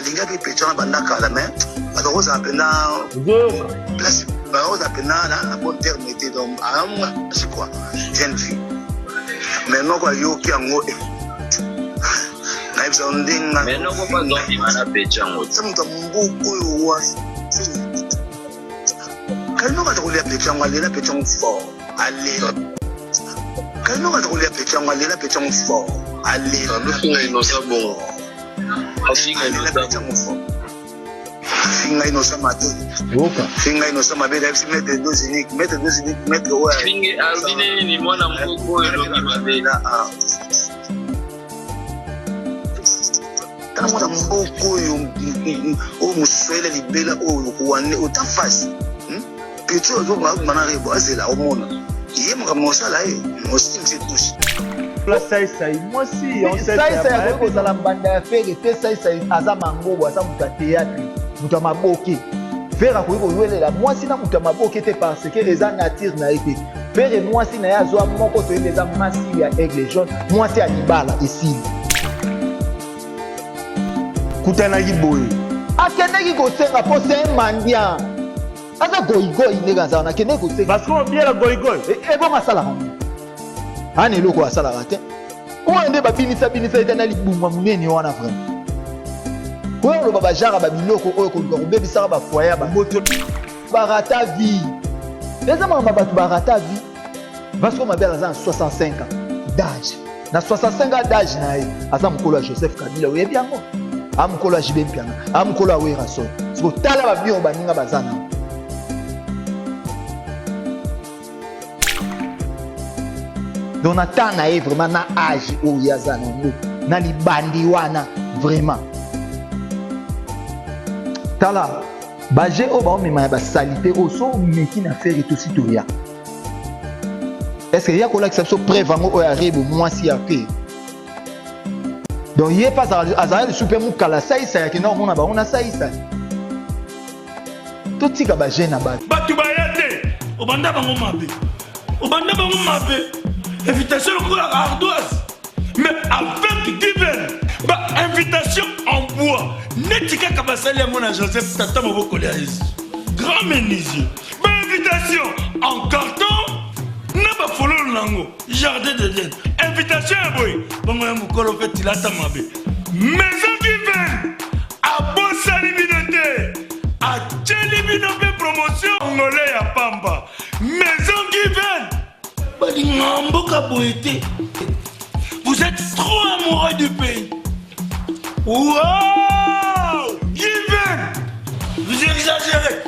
Alingaki petit wana banda kala mais bato kozala mpena place, bakozala mpena na bon terme te. Donc aamwasi quoi, jeune fille, mais noko ayoki yango, nayebisa yo ndenga. Mais noko bazobima na petit yango. Se moto ya mboka oyo wa kalinoko aza kolia petit yango, alela petit yango fort, alela. Kalinoko aza kolia petit yango, alela petit yango fort, alela. Afinga Innocent bongo, afinga. Alela petit Innocent. Yango fort, finga Innocent mabe, finga Innocent mabe. Nayebisi maître dose unique, maître dose unique, maître oyo. Finge alobi nini? Mwana moko oyo elongi mabe. Tala mwana mboka oyo, oyo moswele libela oyo wane ota face petit oyo azobima na Rebo, azela omona ye makambo osala ye osimisi touche. Saisai mwasi. Saisai akoki kozala mbanda ya Ferre te. Saisai aza mangobo, aza moto ya théâtre, moto ya maboke. Ferre akoki kowelela mwasi na moto ya maboke te parce que eza nature na ye te. Ferre, mwasi na ye azwa moko, toyebi, eza mwasi ya Aigle Jaune, mwasi ya libala esili. Kutanaki boye. Akendeki kosenga mpo c'est un mendiant, aza goigoi ndenge aza wana, akendeki kosenga. Parce que obiela goigoi. Ebongo asalaka nini? Ana eloko asalaka te. Oyo nde babinisa binisa ete na libungwa monene wana. Vraiment, oyo oloba bajara babiloko oyo koluka kobebisaka bafoyer ya bato barata vie, eza makambo ya bato barata vie. Vasco Mabiala aza na 65 ans d'âge. Na 65 ans d'âge na ye, aza mokolo ya Joseph Kabila, oyebi yango, a mokolo ya JB Mpiana, a mokolo ya Werrason. Siko tala babio baninga baza na. Donc na temps na ye, vraiment, na âge oyo ye aza nango na libandi wana, vraiment, tala baje oyo baomema ya basalite oyo. So omeki na Ferre, tosi toya. Est ce que ya kolakisa biso preuve yango oyo ya Rebo, mwasi ya pe? Donc ye mpe azala lisusu mpe mokala saisai, akenda komona bango na saisai. Totika bajeune na bato. Bato baya te, obanda bango mabe, obanda bango mabe. Invitation lokola ardoise, mais avec Given, ba invitation en bois neti kaka basali yango na Joseph, tata mobokoli ya Yesu, grand menuisier. Ba invitation en carton na bafololo nango, jardin d'Eden. Invitation ya boye bongo ya mokolo mpe tilata mabe. Maison Given abosani bino te, atieli bino mpe promotion ngole ya pamba. Maison Given balinga mboka boye te. Vous êtes trop amoureux du pays. Wow, Given, vous exagérez.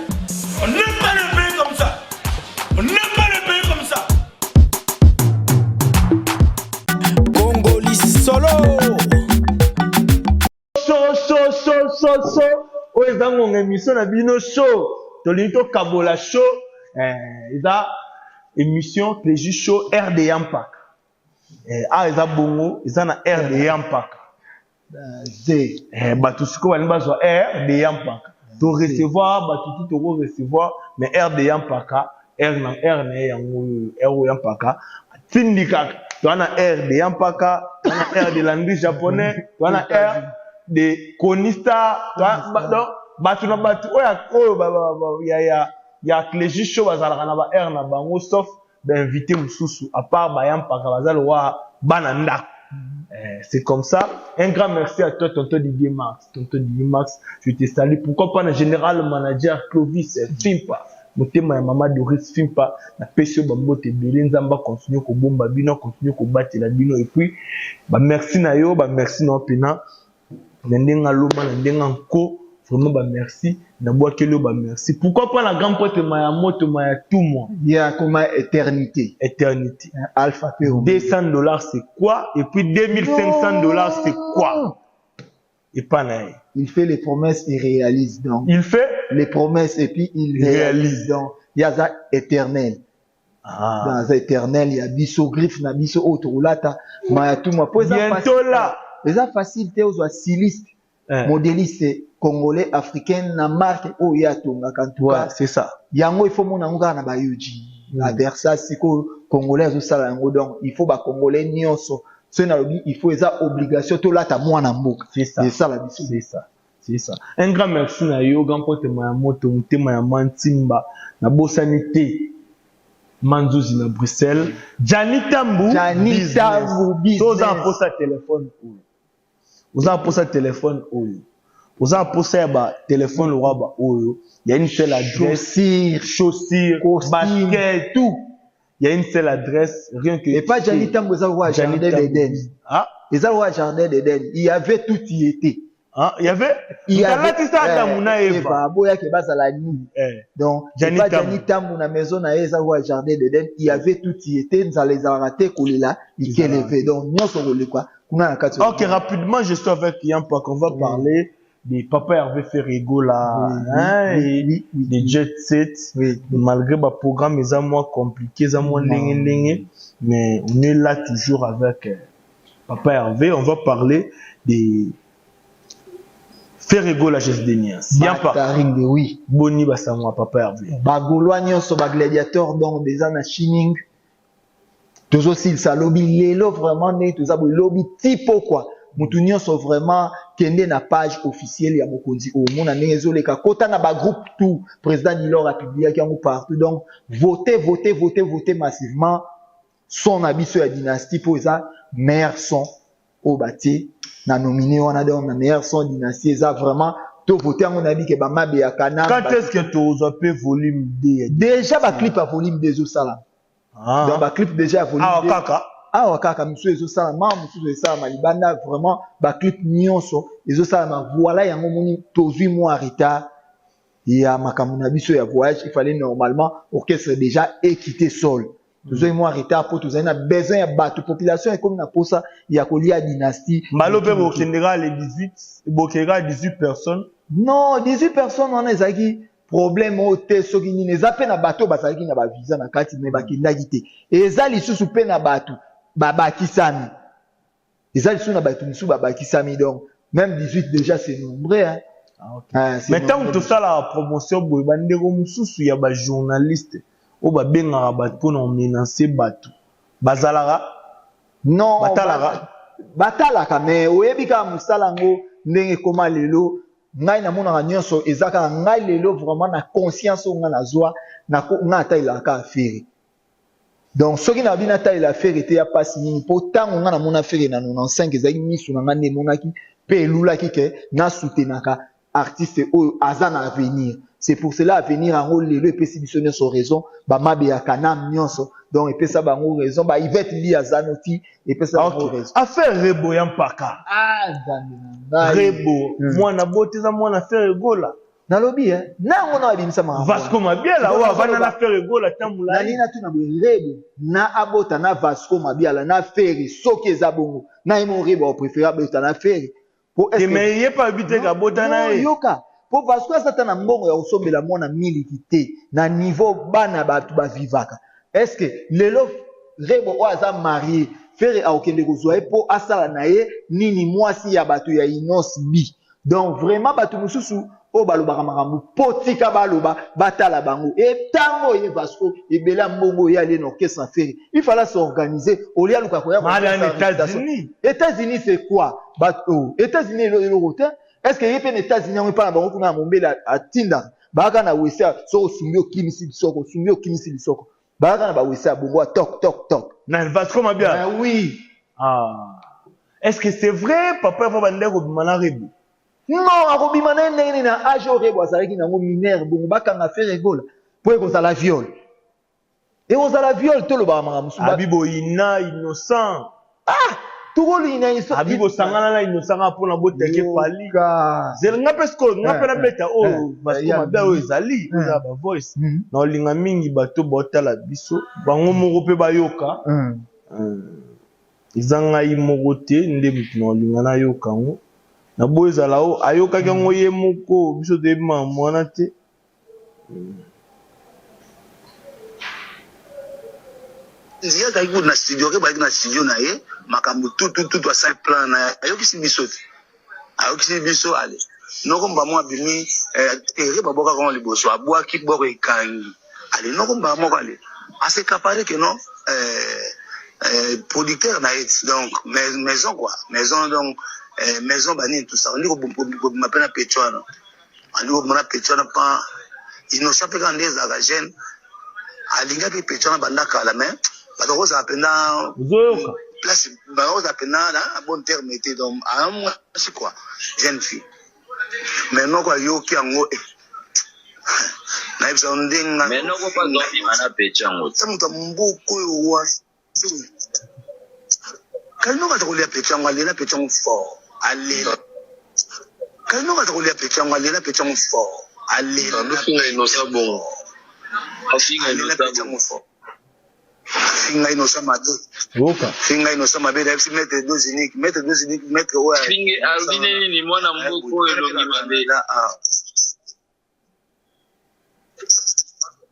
On n'aime pas le pays comme ça, on n'aime pas le pays comme ça. Congoli solo. Show, show, show, show, show. Oyo eza ngonga émission na bino show. Tolingi tokabola show. Eza émission Plaisir Show RDA Mpaka. Awa eza bongo, eza na RDA Mpaka. Ze. Bato sikoyo balingi bazwa RDA Mpaka, to recevoir bato tu, toko recevoir, mais RDA Mpaka, R na R na ye yango oyo, R oyo ya Mpaka atindi kaka. Toza na RDA Mpaka, toza na R de Landry Japonais, toza na R de Konista. Donc bato na bato oyo oyo ya Clégie Show bazalaka na ba R na bango, sauf bainvité mosusu à part baya Mpaka, baza lokola bana ndako. C'est comme ça. Un grand merci à toi, tonton Didier Max. Tonton Didier Max, je te salue. Pourquoi pas le général manager Clovis Fimpa. Motema ya mama Doris Fimpa, napesi yo bambote ebele. Nzambe continue kobomba bino, continue kobatela bino. Et puis, ba merci na yo, ba merci na yo pena. Na ndenge aloma, na ndenge nko, vraiment ba merci. Nabwakeli yo ba merci. Pourquoi pas la grande pote Maya Moto, Maya tout moi. Ye akoma éternité. Éternité. Alpha pe Omega. 200 $ c'est quoi? Et puis 2500 $ c'est quoi? Et pas na ye. Il fait les promesses, il réalise. Donc Il fait les promesses et puis il Il réalise. réalise. Donc ye aza éternel. Ah. Donc aza éternel ya biso, griffe na biso oyo tokolata Maya Tumwa po eza Bientôt facile. là. Eza facile te ozwa styliste, modéliste congolais, africain na marque oyo ye atongaka, en tout Ouais, cas. c'est ça. Yango il faut mona yango kaka na bayoji na Versailles. Sikoyo congolais azosala yango, donc il faut bacongolais nyonso, soki nalobi il faut, eza obligation tolata mwana mboka. C'est ça. Esala biso. C'est ça. C'est ça. Un grand merci na yo, grand pote ya moto, motema ya mantimba, na bosani te. Manzuzi na Bruxelles. Gianni Tambu. Gianni Tambu business. Toza posa téléphone oyo. Oza posa téléphone oyo. Oza posa ya ba téléphone roi ba oyo. Il y a une seule adresse. Chaussures, chaussures, costume, basket, tout. Il y a une seule adresse, rien que. Et pas Gianni Tambu, eza roi Gianni Jardin Tambu. d'Eden. Ah, Eza roi Jardin d'Eden. Il y avait tout y était. ah, il y avait. Il y avait Alatisa Adamu na Eva. Aboyaki bazala nini. Eh. Donc, Gianni pas Tambu. Gianni Tambu na maison na ye eza roi Jardin d'Eden. Il y avait tout y était. Nzala ezalaka te kolela ikeleve. Donc nyonso kolekwa kuna na kati. Ok, rapidement, je suis avec Yampak. On va parler de Papa Hervé Ferregola, Oui, hein, oui, et oui, oui, de Jet Set. Oui. Malgré le programme, ils ont moins compliqué, ils ont moins Non. ndenge ndenge, mais on est là toujours avec Papa Hervé. On va parler de Ferregola Jesdenias. Yampak, Bataring, oui. Boni Basamwa, Papa Hervé. Bagaulois nyonso bagladiateur donc eza na shining tozosilisa lobi lelo vraiment ndenge toza boye lobi ti pokwa motu nyonso vraiment kende na page officielle ya mokonzi omona ndenge ezoleka kota na bagroupe tout président Dilor apubliaki yango partout. Donc vote, vote, vote, vote massivement son na biso ya dynastie mpo eza meilleur son oyo batie na nominé wana. Donc na meilleur son dynastie eza vraiment to vote yango, nayebi ke bamabe ya kana. Quand est-ce que tu as fait volume D? Déjà baclip ya volume 2 ezosalama. Ah, Donc baclip déjà ya volume ah, 2 kaka. Awa kaka mosusu ezosalama, mosusu ezosalama libanda. Vraiment baclip nyonso ezosalama. Voilà, yango moni tozwi mwa retard ya makambo na biso ya voyage. Il fallait normalement orchestre déjà ekite sol. Tozwi mwa retard mpo tozali na besoin ya bato, population ekomi na posa ya kolia dynastie. Mbalo pe bokendeka le 18, bokendeka 18 personnes. Non, 18 personnes wana ezalaki problème oyo te. Soki nini, eza mpe na bato oyo bazalaki na bavisa na kati me bakendaki te. Eza lisusu mpe na bato babakisami, eza lisusu na bato mosusu babakisami. Donc même 18 déjà, c'est nombreux, hein. Ah, ok. Ah, c'est Mais ntango nombreux. tosalaka promotion boye, bandeko mosusu ya bajournaliste oyo babengaka bato mpona komenance bato bazalaka? Non. Batalaka? Batalaka, mais oyebi kaka mosala yango ndenge ekóma lelo. Ngai namonaka nyonso eza kaka ngai lelo vraiment na conscience oyo ngai nazwa, ngai atalelaka kaka Ferre. Donc soki na bino atalela Ferre te, ya mpasi nini? Mpo ntango ngai namona Ferre na 95, ezalaki miso na ngai nde emonaki mpe elulaki ke nasoutenaka artiste oyo aza na avenir. C'est pour cela avenir yango lelo epesi biso nyonso raison, bamabe ya kanam nyonso. Donc epesa bango raison, ba Ivete Mbi aza noti, epesa bango Ok. raison. Affaire Rebo ya Mpaka. Ah, Nzambe na ngai. Rebo mwana bote, eza mwana Ferre Gola. Nalobi e nango na babimisa makambo. Vasco Mabiala oyo avanda na Ferre Gola ta molai. Nani natuna boye, Rebo na abota na Vasco Mabiala na Ferre? Soki eza bongo, na ye mo Rebo apréféré abota na Ferre po Te, mais ye mpe abi te kabota na ye. Yoka, po Vasco aza ta na mbongo ya kosombela mwana miliki te na niveau bana bato bavivaka. Est ce que lelo Rebo oyo aza marié, Ferre akokende kozwa ye mpo asala na ye nini? Mwasi ya bato ya Innoss'B. Donc vraiment bato mosusu oyo balobaka makambo mpo tika baloba, batala bango. Etango ye Vasco ebele ya mbongo oyo alie na orchestre na Ferre, il fallait s'organiser olie aluka koya. Mali en États-Unis. États-Unis, c'est quoi? Bato États-Unis eloko te. Est ce que ye mpe na États-Unis yango epa na bango kuna ya mombele atindaka bayaka na wese? Soki osumbi, okimisi lisoko, osumbi, okimisi lisoko. Bayaka na bawese ya bongo ya tok tok tok. Na Vasco Mabiala? Ah, oui. Ah. Est-ce que c'est vrai, papa va bande kobima na Rebo? Non, akobima na ye ndenge nini na age oyo Rebo azalaki nango minere bongo? Bakanga Ferre Gola mpo ekozala viol, ekozala viol. Tolobaka makambo mosusu. Abi boyina Innocent. Tokolina. Abi bosangana na Innocent kaka mpona boteke Fally. Zela nga mpe sikoyo, nga mpe nabeta oyo Vasco Mabiala oyo ezali oyo eza bavoice na olinga mingi bato baotala biso bango moko mpe bayoka. Eza ngai moko te nde motu na olinga nayoka yango na boyo ezala oyo ayokaki yango ye moko. Biso toyebi makambo wana te. Ye azalaki kutu na studio ke bazalaki na studio na ye, makambo tutututu, asali plan na ye, ayokisi biso te, ayokisi biso. Ale noko mbamo abimi ere babwakaka ngo liboso, abwaki bwako ekangi. Ale noko mbala moko ale asecapare ke non, producteur na ye, donc maison quoi, maison. Donc eh, maison banini tout ça andi kobima mpe na petit wana andi kobima na petit wana pa innocent mpe kaka nde ezalaka jeune alingaki petit wana banda kala mais bato kozala mpenza ozoyoka place bakozala mpenza na bon terme te donc mwasi quoi jeune fille mais noko ayoki yango eh. nayebisa yo ndenge Mais noko mpe azobima na petit yango te. moto ya mboka oyo wa Kalino aza kolia petit yango alela petit yango fort alela Kalino aza kolia petit yango alela petit yango fort alela Azofinga Innocent bongo. Afinga alela Innocent petit bongo. yango fort afinga Innocent mabe oyoka finga Innocent mabe nayebisi maître dose unique maître dose unique maître oyo Finge alobi nde nini mwana mboka oyo elongi mabe.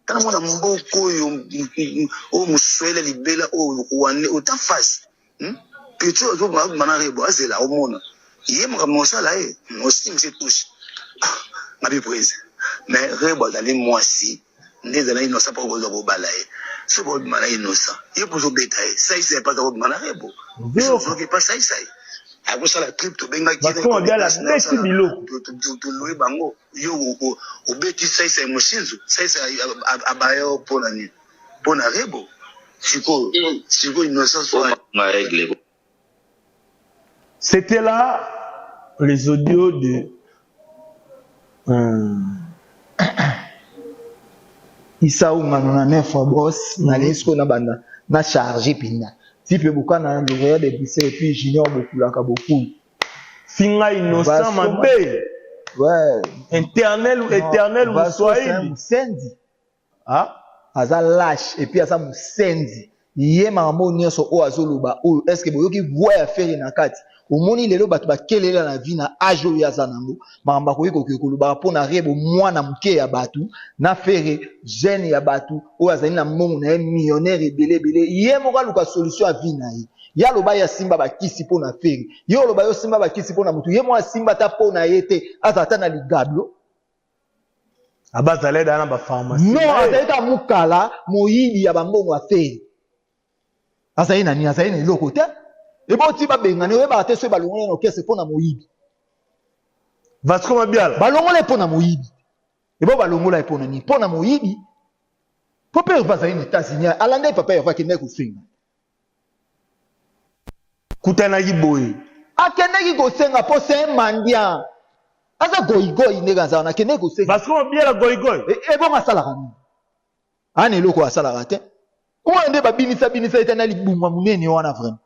Tala mwana mboka oyo oyo moswele libela oyo wane ota face petit oyo azobima na rebo azela omona ye makambo osala ye osimbisi touche ngabi prise mais rebo azali mwasi nde ezala innocent mpo kozwa kobala ye soki obima na innocent ye mpo ozobeta ye saisai mpo aza kobima na rebo soki epa saisai akosala trip tobengaki Vasco Mabiala abeti biloko. toloye bango yo obeti saisai mosinzo saisai abaya yo mpo na nini mpo na rebo sikoyo sikoyo innocent so Nga aigle. C'était là les audios de Issa Ungano na 9 fois boss nalingi sikoyo nabanda na charge mpenza type bokana na lauréat de Bruxelles et puis Junior Bokulaka Bokulu Finga innocent Vasco mabe ouais éternel éternel Vasco, c'est un Muswahili musenzi ah aza lâche et puis aza musenzi ye makambo nyonso oyo azoloba oyo est ce que boyoki voix ya Ferre na kati omoni lelo bato bakelela na vie na age oyo aza nango makambo akoki kokoki kolobaka mpo na rebo mwana moke ya bato na Ferre jeune ya bato oyo azali na mbongo na ye millionnaire ebele ebele ye moko aluka solution ya vie na ye ye aloba ye asimba bakisi mpo na Ferre ye oloba ye osimba bakisi mpo na motu ye moko asimba ata mpo na ye te azala ata na ligablo abazala eda na bapharmacie non azali kaka mokala moyibi ya bambongo ya Ferre azali na nini azali na eloko te eboti babengani oyebaka te soki balongoli na orchestre mpo na moyibi Vasco Mabiala balongola ye mpo na moyibi ebo balongola ye mpo na nini mpo na moyibi mpo mpe Herve azali na États-Unis alanda ye papa Herve akendaki kosenga kutanaki boye akendaki kosenga mpo c'est un mendiant aza goigoi ndenge aza wana akendaki kosenga Vasco Mabiala goigoi ebongo asalaka nini ana eloko asalaka te oyo nde babinisa binisa ete na libungwa monene wana vraiment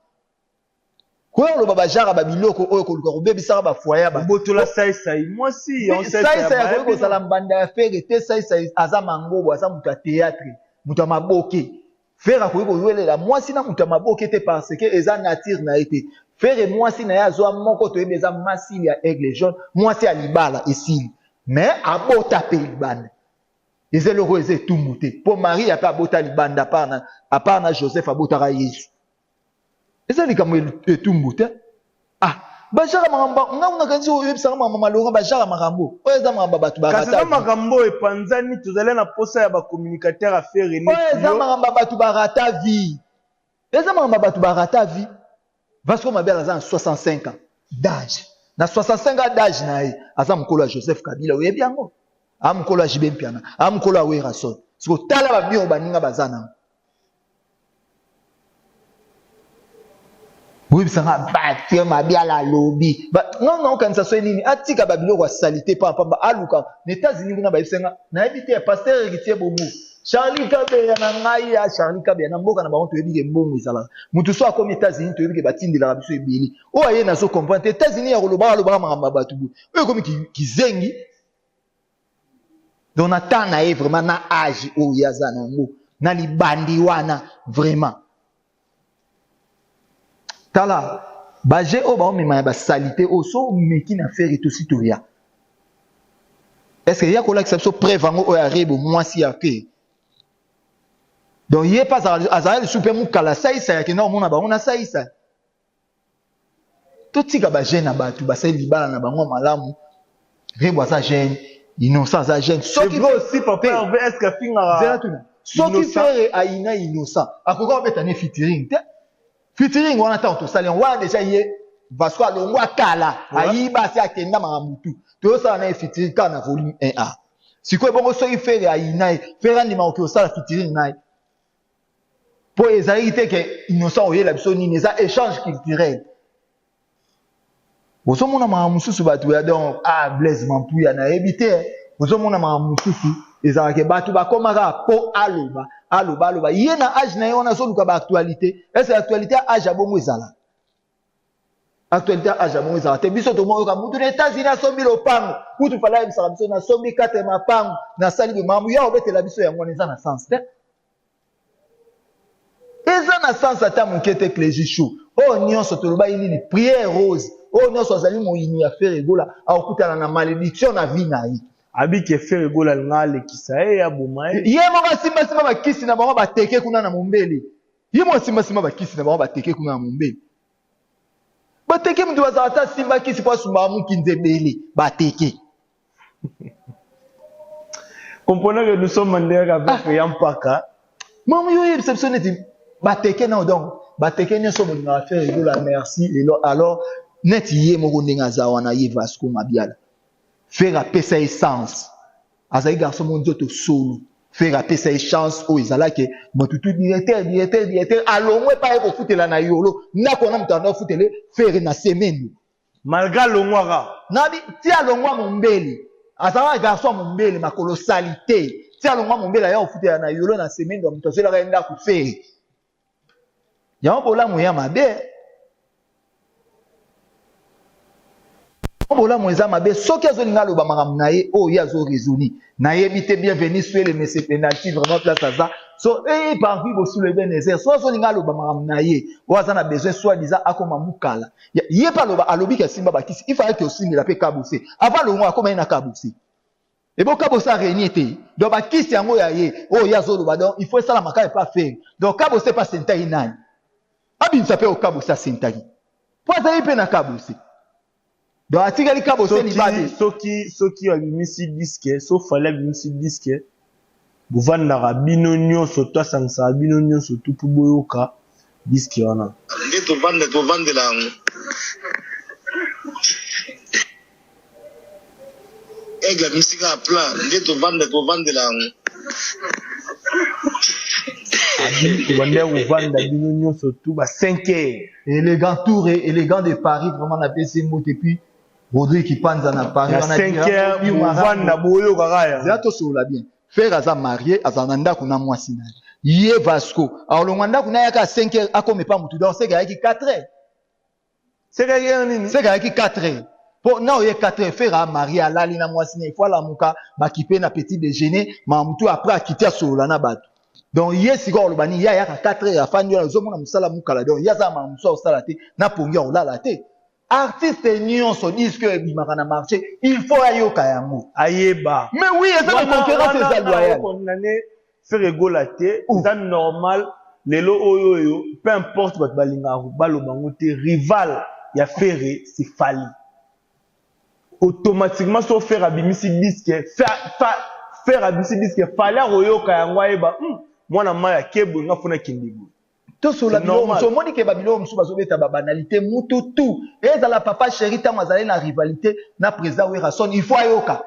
koya koloba bajara babiloko oyo koluka kobebisaka bafoyer ya bato botola saisai mwasi saisai akoki kozala mbanda ya Ferre te saisai aza mangobo aza moto ya théâtre moto ya maboke Ferre akoki kowelela mwasi na moto ya maboke te parce que eza nature na ye te Ferre mwasi na ye azwa moko toyebi eza masili ya aigle jaune mwasi ya libala esili mais abota mpe libanda eza eloko oyo eza etumbu te mpo maria mpe abota libanda à part na joseph abotaka yesu eza likambo etumbu te ah bajara makambo nga nakanisi oyebisaka makambo malonga bajara makambo oyo eza makambo bato kasi eza makambo oyo epanzani tozali na posa ya bacommunicateur affaire oyo eza makambo ya bato barata vie eza makambo ya bato barata vie Vasco Mabiala aza na 65 ans d'âge na 65 ans d'âge na ye aza mokolo ya Joseph Kabila oyebi yango a mokolo ya JB Mpiana a mokolo ya Werrason siko tala babio baninga baza nango boyebisanga batie Mabiala alobi nga nga okanisa so nini atika babiloko ya salite pamba aluka na États-Unis kuna bayebisanga nayebi te pasteur héritier bongo Charlie Kabeya na ngai ya Charlie Kabeya na mboka na bango toyebi ke mbongo ezalaka motu so akomi États-Unis toyebi ke batindelaka biso ebele oyo aye nazo comprendre te États-Unis ya kolobaka alobaka makambo ya bato boye oyo ekomi kizengi donc na temps na ye vraiment na age oyo ye aza na yango na libandi wana vraiment tala baje oyo baomema ya basalite oyo so omeki na Ferre tosi toya est ce que ya kolakisa biso preuve yango oyo arebo mwasi ya Ferre donc ye mpe azala lisusu mpe mokala saisai akenda komona bango na saisai totika bajeune na bato basali libala na bango malamu rebo aza jeune innocent aza jeune soki aussi papa Hervé est-ce que afingaka soki Ferre ayina innocent akoki kobeta ne featuring te featuring wana ntango tosali yango wana déjà ye Vasco alongwa kala, ayiba asi akenda makambo tu. Toyosala na ye featuring kaka na volume 1A. Sikoyo bongo soki Ferre ayina ye, Ferre andima koki kosala featuring na ye. Po ezalaki te ke Innocent oyela biso nini, eza échange culturel. Ozomona makambo mosusu bato ya donc ah Blaise Mampuya nayebi te, ozomona makambo mosusu ezalaka bato bakomaka po aloba aloba aloba ye na age na ye wana azoluka ba actualité. Est-ce actualité ya age ya bongo ezala? Actualité ya age ya bongo ezala te. Biso tomoyoka mutu na États-Unis asombi lopango, kutu fala ayebisaka biso nasombi 4 mapango, nasali boye makambo ya obetela biso yango wana eza na sens te. Eza na sens ata moke te. Clégie Chou oyo nyonso tolobaki nini, prière rose oyo nyonso azali moyini ya Ferre Gola akokutana na malédiction na vie na ye. Abiki Ferre Gola alinga alekisa ye aboma ye. Ye moko asimbasimba bakisi na bango bateke kuna na mombele. Ye moko asimbasimba bakisi na bango bateke kuna na mombele. Bateke mutu bazala ata asimba kisi po asumbaka mukinza ebele bateke. Comprenez que nous sommes en direct avec ah. Yampaka. Maman yo yebisa biso neti bateke nao donc bateke nyonso bolingaka Ferre Gola merci lelo alors neti ye moko ndenge aza wana ye Vasco Mabiala. Ferre apesa ye sens. Azali garçon moko nzoto solo. Ferre apesa ye chance oyo ezalaki moto tu directeur directeur directeur alongwe epai ye kofutela na yolo ndako wana moto anda ofutele Ferre na semaine. Malgré alongwaka. Nabi ti alongwa mombele azalaka garçon ya mombele makolo salite ti alongwa mombele aya kofutela na yolo na semaine ya moto azwelaka ye ndako Ferre. Yango bolamu ya mabe. Bolamu eza mabe soki azolinga aloba makambo na ye oyo ye azo raisonner. Nayebi te bienvenue Suele monsieur penalty vraiment place aza. So eh parvi bosulu Ebenezer so azolinga aloba makambo na ye oyo aza na besoin soit disant akoma mukala. Ye pe aloba alobi ke asimba bakisi il fallait que osimbela pe kabose. Avant alongwa akoma ye na kabose. Ebo kabose a renier te. Donc bakisi yango ya ye oyo ye azoloba donc il faut esalama kaka epa Ferre. Donc kabose pe asentaki nani? Abimisa pe oyo kabose asentaki. Po azalaki pe na kabose. Donc atikali kabose libabe. Soki soki abimisi disque, so Fally abimisi disque, bovandaka bino nyonso to asangisaka bino nyonso tu po boyoka disque wana. Nde tovanda tovandela yango. Aigle abimisi kaka plan nde tovanda tovandela yango. Tobanda kovanda bino nyonso tu ba 5 heures. Élégant Touré, élégant de Paris, vraiment na pesi mbote puis Rodrigue Kipanza na Paris na 5 heures bovanda boyoka kaka. Zela tosolola bien. Ferre aza marié, aza na ndako na mwasi na ye. Ye Vasco, alongwa ndako na yaka 5 heures akoma epa mutu donc c'est ayaki 4 heures. C'est ayaki nini? C'est ayaki 4 heures. Po na oye 4 heures Ferre a marié alali na mwasi na ye, faut alamuka bakipe na petit déjeuner, ma mutu après akiti asolola na bato. Donc ye sikoyo oloba nini? Ye ayaka 4 heures afandi wana ozomona mosala mukala donc ye aza na mosusu akosala te na pongi akolala te. Artiste nyonso disque ebimaka na marché il faut ayoka yango. Ayeba. Mais oui eza na concurrence eza loyale. Condamné Ferre Gola te eza normal lelo oyo oyo peu importe bato balingaka baloba yango te rival ya Ferre c'est Fally. Automatiquement so Ferre abimisi disque Ferre abimisi disque Fally akoyoka yango ayeba mwana mayi ake boye nga fo nakende boye. Tosola biloko mosusu omoni ke ba biloko mosusu bazobeta ba banalité mutu tout ezala papa chéri ntango azali na rivalité na président Werrason il faut ayoka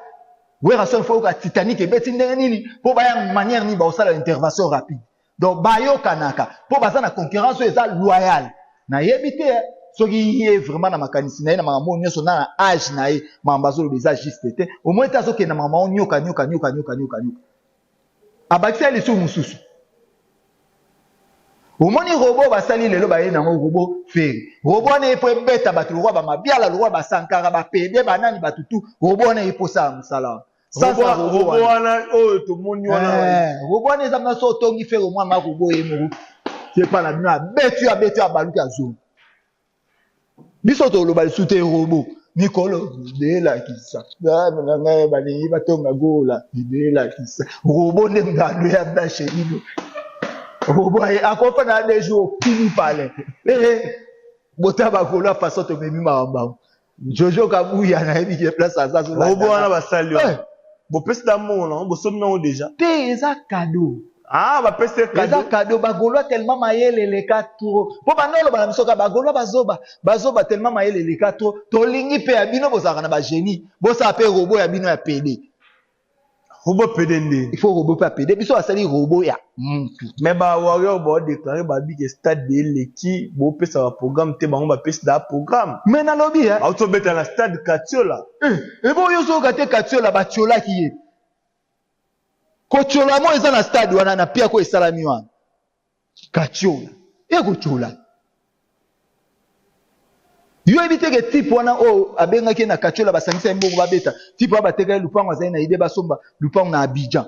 Werrason il faut ayoka Titanic ebeti ndenge nini mpo baya manière nini baosala intervention rapide donc bayokanaka mpo baza na concurrence oyo eza loyale. Nayebi te soki ye vraiment na makanisi na ye na makambo oyo nyonso na na age na ye makambo azoloba eza juste te au moins te azokende na makambo yango nyoka nyoka nyoka nyoka nyoka nyoka abakisa ye lisusu mosusu. Omoni robot basali lelo baye nango robot Ferre. Robot wana ye po ebeta bato lokola ba Mabiala, lokola ba Sankara, ba Pede, ba nani bato tout. Robot wana ye po sala mosala wana. Sasa robot wana oyo tomoni wana. Robot wana eza mna so otongi Ferre mwana robot ye moko. Ye pa na bino abeti yo abeti yo abaluki azongi. Biso toloba lisusu te robot. Mikolo belakisa na ngai balingi batonga gola belakisa robot nde ngando ya blashe bino robot akofa na deux jours okimi pale bota bakolo façon tomemi makambo yango Jojo Kabuya nayebi ke place aza robot wana basali wana bopesi da mbongo nango bosombi nango déjà te eza cadeau. Ah, bapesi ye Eza cadeau. cadeau. Bagaulois tellement mayele eleka trop, mpo banda oloba na biso kaka Bagaulois bazoba, bazoba tellement mayele eleka trop. Tolingi mpe ya bino, bozalaka na bagénie, bosala mpe robot ya bino ya pd. Robot pd nde? Il faut robot mpe ya pd. Biso basali robot ya mutu. Mais bawarrior baodéclare, babike stade eleki, bopesa baprogramme te, bango bapesi da programme. Mais nalobi eh, Auti obeta na stade Katiola. Ebo oyo ozoyoka te, Katiola batiolaki ye, kotiola mo eza na stade wana na piako esalami wana. Katiola ekotiola, yo yebi te ke type wana oyo abengaki ye na Katiola, basangisa ye mbongo, babeta type wana, bateka ye lupango, azali na ide basomba lupango na Abidjan.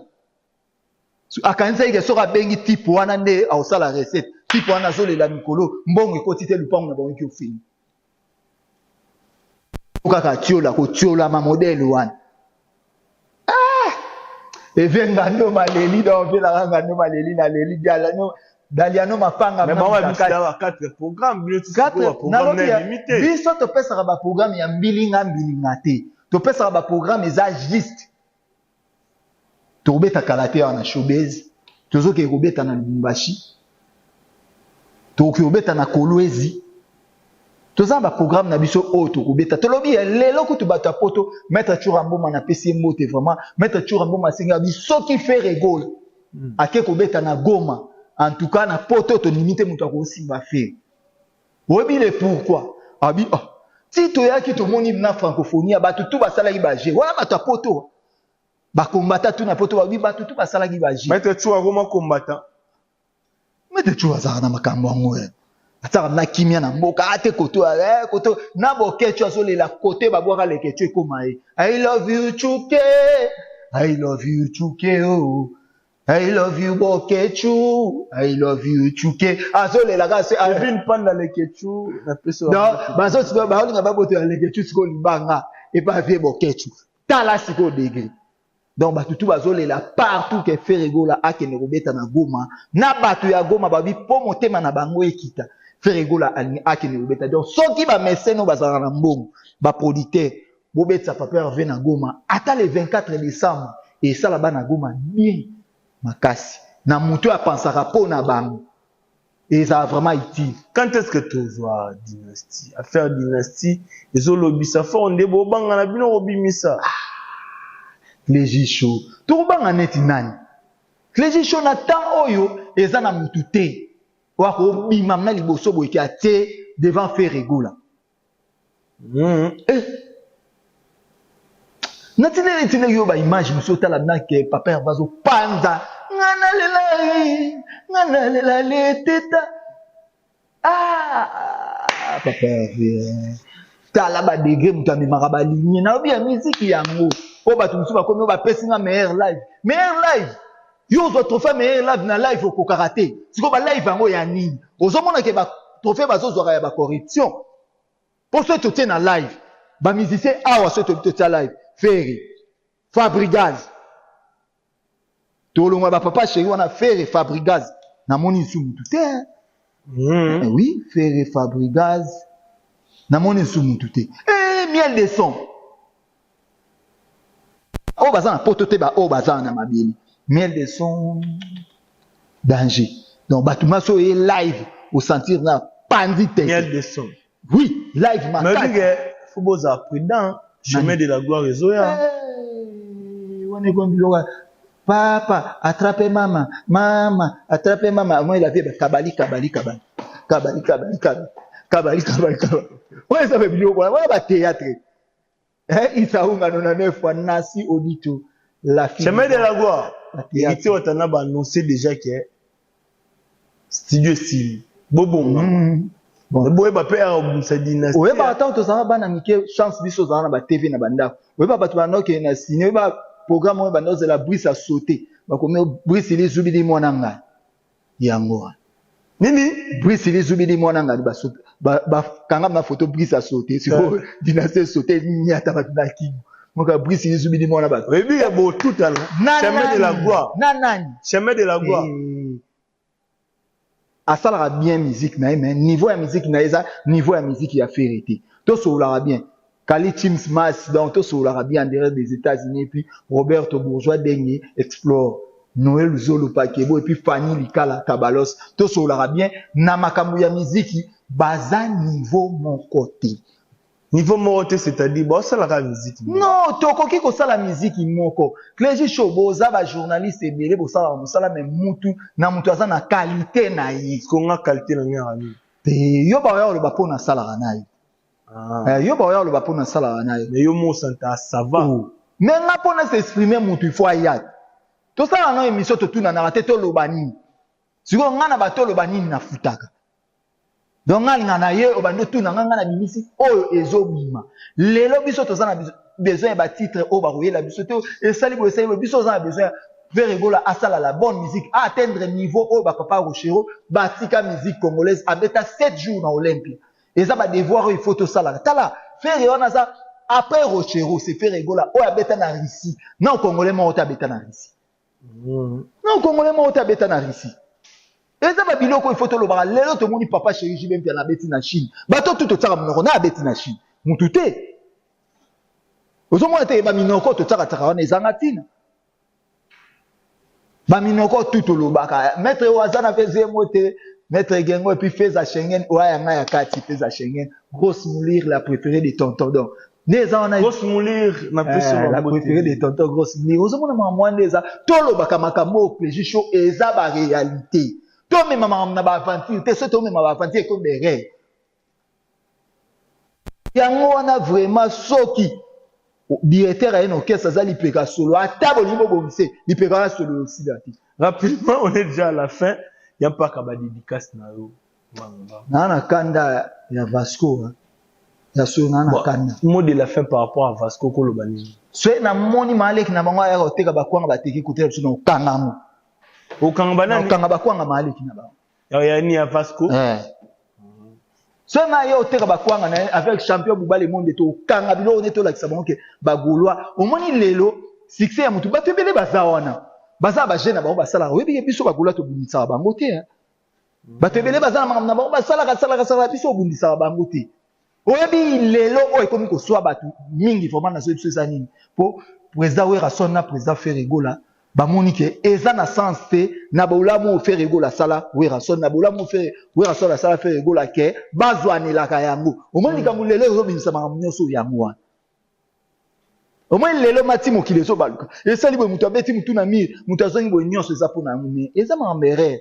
Akanisaki ke soki abengi type wana nde akosala recette. Type wana azolela mikolo, mbongo ekoti te, lupango na bango eki ofini kaka atiola, kotiolama modèle wana. Ah! Eve ngando maleli, donc velaka ngando maleli na leli dialano daliano mapanga. Mais bango babisi da ba 4 programme, bino ti sikoyo baprogramme na ebimi te. Biso topesaka baprogramme ya mbilinga mbilinga te, topesaka baprogramme eza juste. Tokobeta kala te awa na Showbase, tozokende kobeta na Lubumbashi, tokoki kobeta na Kolwezi. Toza na baprogramme na biso oyo tokobeta. Tolobi ya lelo kutu bato ya Poto, maître Tshoura Mboma, napesi ye mbote vraiment. Maître Tshoura Mboma asengi abi soki Ferre Gola ake kobeta na Goma, en tout cas na Poto tondimi te moto akosimba Ferre. Oyebi le pourquoi? Abi oh, ti toyaki tomoni na francophonie ya bato tu basalaki baje wana, bato ya Poto bakombata tu na Poto, babi bato tu basalaki baje. Maître Tshoura akoma combattant. Maître Tshoura azalaka na makambo yango ye, ataka na kimia na mboka ate koto eh, koto na Bokecu azolela kote babwaka Lekecu ekoma ye "I love you Chuke, I love you Chuke, oh I love you Bokecu, I love you Chuke", azolela kaka se Kevin Panda Lekechu, napesi. Donc bazotika baolinga babotola Lekecu sikoyo libanga epa vie Bokecu. Tala sikoyo degré. Donc bato tu bazolela partout ke Ferre Gola akende kobeta na Goma na bato ya Goma, babi mpo motema na bango ekita. Ferre Gola alingi akende kobeta. Donc soki bamesene oyo bazalaka na mbongo, baproducteur, bobetisa papa Hervé na Goma ata le 24 décembre, esala bana Goma bien makasi. Na moto oyo apansaka mpo na bango, ezala vraiment utile. Quand est-ce que tozwa dynastie? Affaire dynastie ezolobisa fort nde bobanga na bino kobimisa. Clégie Show, tokobanga neti nani? Clégie Show, na temps oyo eza na mutu te oyo akobima na liboso boye ke atie devant Ferre Gola. Eh. Natindeli tindeli yo baimage mosusu, otala nake papa Herve azopanza nga nalela ye, nga nalela leteta. Ah, papa Herve, tala badegré moto amemaka balinie nayobi ya miziki yango oyo. Bato mosusu bakomi oyo bapesi nga meilleur live, meilleur live. Yo ozwa trophée meilleur live na live okokaka te. Sikoyo balive yango ya nini? Ozomona ke batrophée bazozwaka ya bacorruption, mpo soki totie na live bamusicien awa, soki tobi totia live Ferre, Fabregas, tolongwa bapapa chéri wana, Ferre, Fabregas, namoni nsu mutu te. Eh oui, Ferre, Fabregas, namoni nsu mutu te. Eh, Miel de Son oyo baza na Poto te, baoyo baza na mabele, Miel de Son danger. Donc bato nyonso oyo ye live osentir na pandi te. Miel de Son. Oui, live makasi. Mais faut bozala prudent, chemin de la gloire ezoya. Eh, wana ekomi biloko papa attrape mama, mama attrape mama. Moi la vie kabali kabali kabali kabali kabali kabali kabali kabali kabali, oyo eza ba biloko wana, wana ba théâtre. Eh, Isaunga 99 fois Nasi Odito la fille. Chemin de la gloire. Ba théâtre. Héritier Watana baannonce déjà ke studio esili, bobonga. Bon. Boyeba mpe akobimisa dynastie. Oyebaka ntango tozalaka bana mike, chance biso ozalaka na batv na bandako, oyeba bato banda okende na ciné, oyeba programme oyo banda ozela Brice asaute, bakomi Brice lizubili mwana ngai yango wana. Nini? Brice lizubili mwana ngai, bakanga na photo Brice asaute. Sikoyo dynastie esaute, nyata bato na kingo moka Brice lizubili mwana bato. Oyebi ke botutana. Na Chemin de la gloire. Na nani? Chemin de la gloire. Eh, asalaka bien musique na ye, mais niveau ya musique na ye eza niveau ya musique ya Ferre te. Tosololaka bien Kali Chims Mas, donc tosololaka bien en direct des États-Unis. Et puis Roberto Bourgeois Dengue Explore. Noël Zolo Pakebo et puis Fanny Likala Kabalos tosololaka bien na makambo ya miziki baza niveau moko te. Niveau moko te c'est-à-dire baosalaka miziki moko. Non, tokoki kosala miziki moko. Clergy Show boza ba journaliste ebele bosalaka mosala mais mutu na mutu aza na qualité na ye. Sikoyo nga qualité na nga yaka nini? Te yo baoya koloba mpo nasalaka na yo. Ah. Eh, yo baoya koloba mpo nasalaka na yo. Mais yo moko santa ça va. Oh. Mais nga mpo na s'exprimer mutu il faut aya. Tosala na émission totunanaka te toloba nini. Sikoyo nga na bato oloba nini nafutaka. Donc nga alinga na ye obandi otuna nga nga na bimisi oyo ezobima. Lelo biso toza na besoin ya ba titre oyo bakoyela biso te esali boye esali boye biso toza na besoin ya Ferre Gola asala la bonne musique a atteindre niveau oyo ba papa Rochero batika musique congolaise abeta 7 jours na Olympia. Eza ba devoir oyo il faut tosalaka. Tala Ferre wana aza après Rochero c'est Ferre Gola oyo abeta na Russie. Na congolais moko te abeta na Russie. Non congolais moko te abeta na Russie. Eza ba biloko il faut tolobaka lelo tomoni papa chéri JB Mpiana abeti na Chine. Bato tout totiaka monoko na abeti na Chine. Mutu te. Ozomona te ba minoko totiaka tiaka wana ezanga tina. Ba minoko tout tolobaka. Maître oyo aza na feza ye te. Maître Gengo et puis feza Schengen oyo ya nga ya kati feza Schengen. Grosse moulure la préférée de tonton donc. Nde eza wana Grosse moulure na pesi eh, la préférée de tonton grosse moulure. Ozomona makambo wana nde eza tolobaka makambo oyo plaisir show eza ba réalité. Tomema makambo na ba aventure te soki tomema ba aventure ekomi ba erreur. Yango wana vraiment soki directeur aye na orchestre aza lipeka solo ata bolingi bobongise lipeka wana solo osila te. Rapidement on est déjà à la fin ya mpaka ba dédicace na yo. Naa na kanda ya Vasco hein. Ya solo naa na kanda. Mot de la fin par rapport à Vasco koloba nini? Soki namoni maaleki na bango ayaka koteka bakwanga bateki kotela biso na okanga yango. Okanga banani? Okanga bakwanga maaleki na bango. Ya ni ya Vasco? Eh. Soki ngai ye oteka bakwanga na ye avec champion Bubale Monde tokanga biloko nde tolakisa bango ke ba Gaulois omoni lelo succès ya mutu bato ebele baza wana baza ba jeune na bango basalaka oyebi ke biso ba Gaulois tobundisaka bango te hein. Bato ebele baza na makambo na bango basalaka salaka salaka biso obundisaka bango te. Oyebi lelo oyo ekomi koswa bato mingi vraiment nazoyebi biso eza nini po président Werrason na président Ferre Gola bamoni ke eza na sens te na bolamu oyo Ferre Gola asala Werrason na bolamu oyo Ferre Werrason asala Ferre Gola ke bazwanelaka yango. Omoni likambo lelo ezobimisa makambo nyonso yango wana. Omoni lelo mati mokili ezobaluka esali boye moto abeti motu na mire moto azongi boye nyonso eza mpo na yango me eza makambo erreur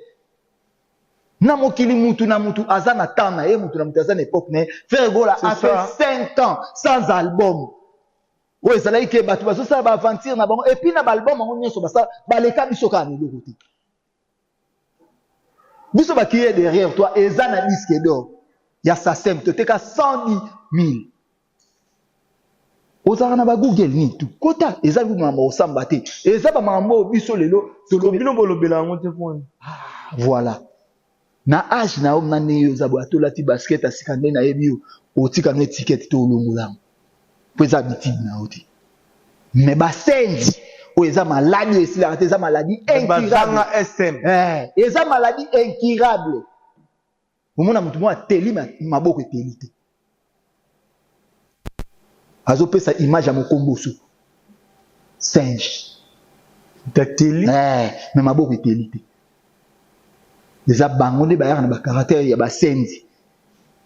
na mokili mutu na mutu aza na temps na ye mutu na mutu aza na epoque na ye Ferre Gola a fait 5 ans sans album oyo ezalaki ke bato bazosala ba aventure na bango et puis na ba album yango nyonso basala baleka biso kaka na eloko te biso bakiye derrière toi eza na disque d'or ya sasem toteka 110 000 ozalaka na ba google nini tu kota eza makambo kosamba te eza bamakambo oyo biso lelo bino bolobela yango te pona ah, voilà na age na yo na ndenge yo oza boye ata olati basket ya sika nde nayebi yo otika no etikete to olongola yango mpo eza habitude na yo te mais basenzi oyo eza maladi oyo esilaka te eza maladi incurable eh, eza maladi incurable Omona mutu moko ateli maboko eteli te. Azopesa image ya mokomboso. Singe. Tateli? Eh, mais maboko eteli te. Eza bango nde bayaka na ba caractère ya basenzi.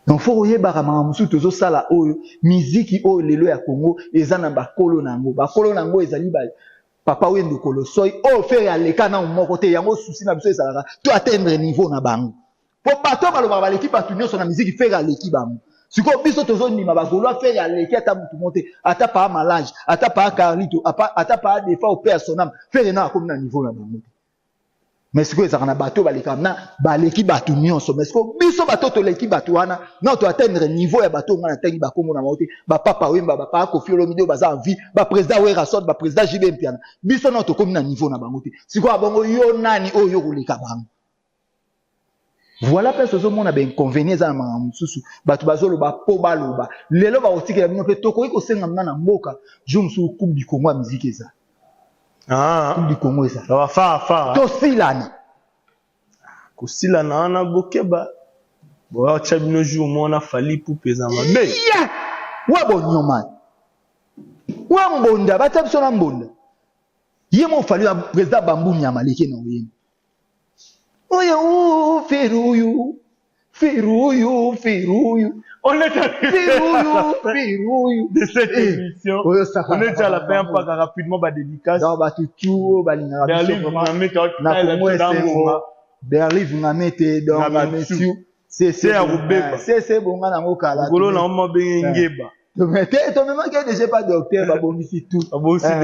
Donc faut koyebaka makambo mosusu tozosala oyo miziki oyo lelo ya Congo eza na bakolo na yango. Bakolo na yango ezali ba Papa Wendo Kolosoy oyo Ferre aleka nao moko te yango souci na biso ezalaka to atteindre niveau na bango po bato oyo balobaka baleki bato nyonso na miziki Ferre aleki bango sikoyo biso tozondima ba Gaulois Ferre aleki ata mutu moko te ata paa Malage ata paa Carlito ata paa Defao paix à son âme Ferre nao akomi na niveau na bango te mais sikoyo ezalaka na bato oyo balekaka na baleki bato nyonso mais sikoyo biso bato toleki bato wana na to atteindre niveau ya bato oyo ngai natangi bakombo na bango te bapapa wemba bapapa kofi olomide oyo baza en vie baprésident werrason baprésident jb mpiana biso nao tokomi na niveau na bango te sikoyo abongo yo nani oyo yo koleka bango voilà place ozomona bainconvénient eza na makambo mosusu bato bazoloba mpo baloba lelo bakotikela bino mpe tokoki kosenga mna na mboka jour mosusu coupe du congo ya miziki eza ah. coupe du congo eza tosilana kosilana wana bokeba boya bino jour moko na fali pupe eza mabe yeah! wa bonyoma wa mbonda batya biso na mbonda. Ye mo Fally président bambu nyama leke na oyemba. Oyo feruyu feruyu feruyu. On est arrivé feruyu feruyu de cette émission. On est à la fin mpaka rapidement ba dédicace. Donc bato tout oyo balingaka biso vraiment na Congo esengo. Berly Vungamete donc monsieur CC ya kobeba. CC bonga nango kala. Ngolo na oma benge ngeba. Te tomemaki ye deja pa docteur babongisi tout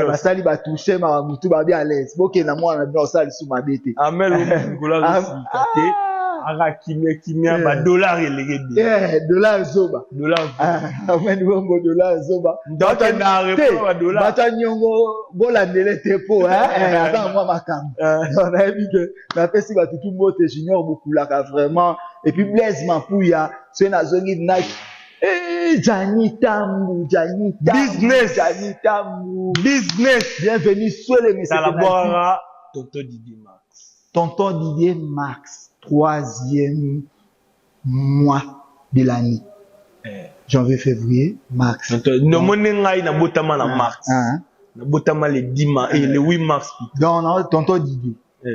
basali batouche makambo tout babi à l'aise bokenda mwana na bino osala lisusu mabe te. Amel Ngolo azosilika te aka kimia kimia ba dollar eleki ebele. Dollar zoba. Dollar Amen bongo dollar zoba. Bato ya niongo bolandele te po aza na mwa makambo. Nayebi ke napesi bato tu mbote Junior Bokulaka vraiment et puis Blaise Mapuya soki nazongi na Eh, Gianni Tambu, Gianni Tambu, Business. Gianni Tambu. Business. Bienvenue sur les messieurs. Talabwara, Tonton Didier Max. Tonton Didier Max, troisième mois de l'année. Eh. Janvier, février, mars. Nomoni ngai nabotama na mars. Ah. Nabotama le 10 mars, eh, le 8 mars. Non, non, tonton Didier. Eh.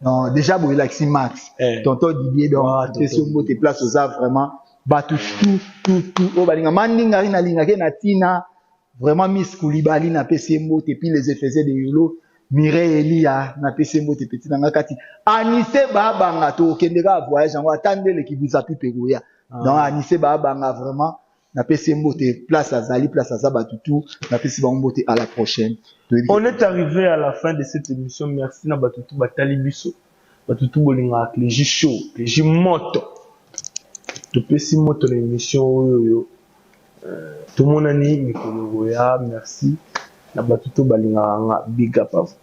Non, déjà, bon, il a Max. Eh. Tonton Didier, donc, Ah, tonton c'est sur mot place aux vraiment. Bato tout, tout, tout. Oh, balinga, mandinga, rina, linga, ke na tina. Vraiment, Miss Koulibaly, na pesi mbote, puis les Éphésiens de Yolo. Mireille Elia, na pesi mbote, petit nanga kati. Anissé Babanga, to kendeka voyage, yango, attendez l'équipe vous appuie pegoya. Donc, Anissé Babanga, vraiment, na pesi mbote, place azali, place aza batutu, na pesi bango mbote, à la prochaine. On est arrivé à la fin de cette émission. Merci na batutu batali biso. Batutu bolingaka Clégie Show, Clégie Moto. Topesi moto na émission oyo yo. Tomonani mikolo koya. Merci na batutu balingaka nga. Big up à vous.